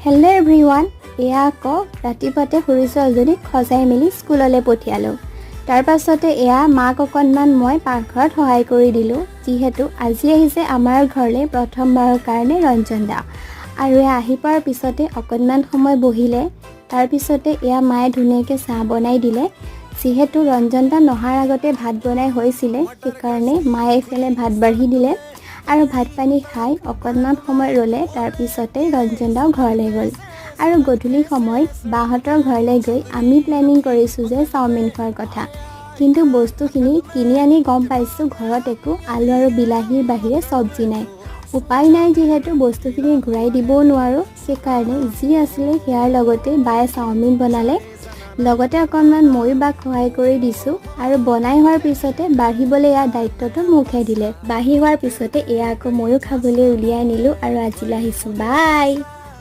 Hello' everyone, এয়া আকৌ ৰাতিপুৱাতে সৰু ছোৱালীজনীক সজাই মেলি স্কুললৈ পঠিয়ালোঁ। তাৰ পাছতে এয়া মাক অকণমান মই পাকঘৰত সহায় কৰি দিলোঁ, যিহেতু আজি আহিছে আমাৰ ঘৰলৈ প্ৰথমবাৰৰ কাৰণে ৰঞ্জন দা। আৰু এয়া আহি পোৱাৰ পিছতে অকণমান সময় বহিলে। তাৰপিছতে এয়া মায়ে ধুনীয়াকৈ চাহ বনাই দিলে। যিহেতু ৰঞ্জন দা নহাৰ আগতে ভাত বনাই হৈছিলে, সেইকাৰণে মায়ে এইফালে ভাত বাঢ়ি দিলে আৰু ভাত পানী খাই অকণমান সময় ৰ'লে। তাৰপিছতে ৰঞ্জন দাও ঘৰলৈ গ'ল। আৰু গধূলি সময়ত বাহঁতৰ ঘৰলৈ গৈ আমি প্লেনিং কৰিছোঁ যে চাওমিন খোৱাৰ কথা। কিন্তু বস্তুখিনি কিনি আনি গম পাইছোঁ ঘৰত একো আলু আৰু বিলাহীৰ বাহিৰে চব্জি নাই। উপায় নাই, যিহেতু বস্তুখিনি ঘূৰাই দিবও নোৱাৰোঁ, সেইকাৰণে যি আছিলে সেয়াৰ লগতে বায়ে চাওমিন বনালে। লগতে অকণমান ময়ো বাক সহায় কৰি দিছোঁ। আৰু বনাই হোৱাৰ পিছতে বাঢ়িবলৈ এয়া দায়িত্বটো মোকহে দিলে। বাঢ়ি হোৱাৰ পিছতে এয়া আকৌ ময়ো খাবলৈ উলিয়াই নিলোঁ আৰু আজিলৈ আহিছোঁ। বাই।